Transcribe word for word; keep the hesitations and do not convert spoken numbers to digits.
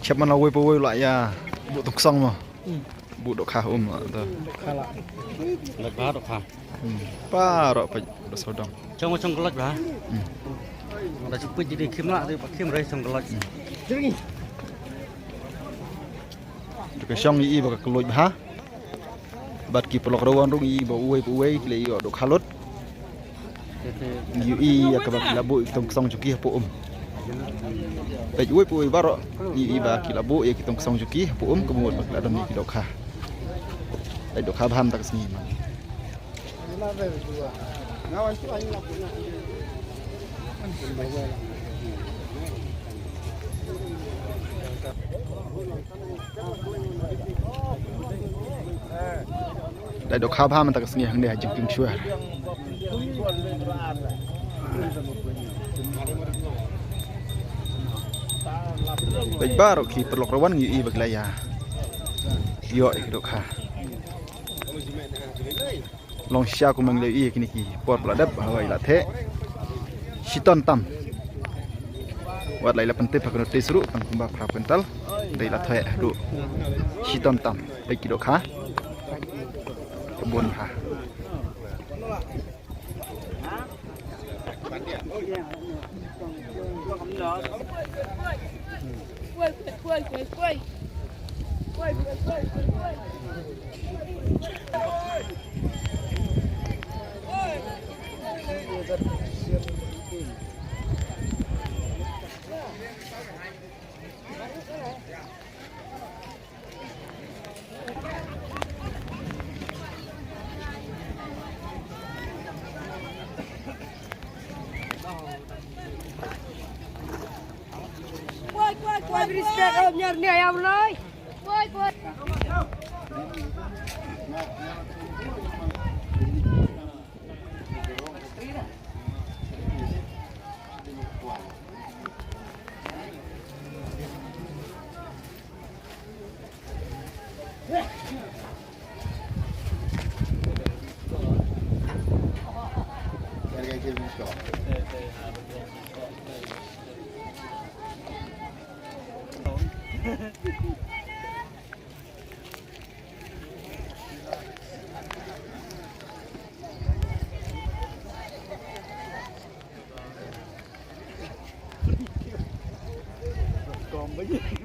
Chep man la wei pa wei la ïa buh tong ksong mo. Buh dohkha um la to. Dohkha la. Leit bha dohkha. Hmm. Baroh peit da sawdong. Chong chong ka leit bha. Hmm. Da shu peit ji dei khim la, dei pa khim rei chong ka leit. Hmm. Te ka shong ïohi ba ka leit bha. Bad ki paralok rawan ruh ïohi ba uwei pa uwei ki la ïoh dohkha lut. Ngi ïohi ïa kaba ki la buh ïa ki tong ksong jong ki hapoh um. Peit uwei pa uwei baroh ngi ïohi ba ki la buh ïa ki tong ksong jong ki hapoh um, ka mut ba ki la don ïa ki dohkha. Peit dohkha bha mynta ka sngi man. Dei dohkha bha mynta ka sngi hangne ha Jingkieng Shuar. Peit baroh ki paralok rawan ngi ïohi ba ki la ïa ïoh ïa ki dohkha. Long shisha kumba ngi la ïohi kine ki por ba la dep, haba i la theh shiton tam. Wat la i la pyntip ha ka notice ruh tang kumba phra kwintal. Da i la theh haduh shiton tam. Peit ki dohkha. Ka bun bha.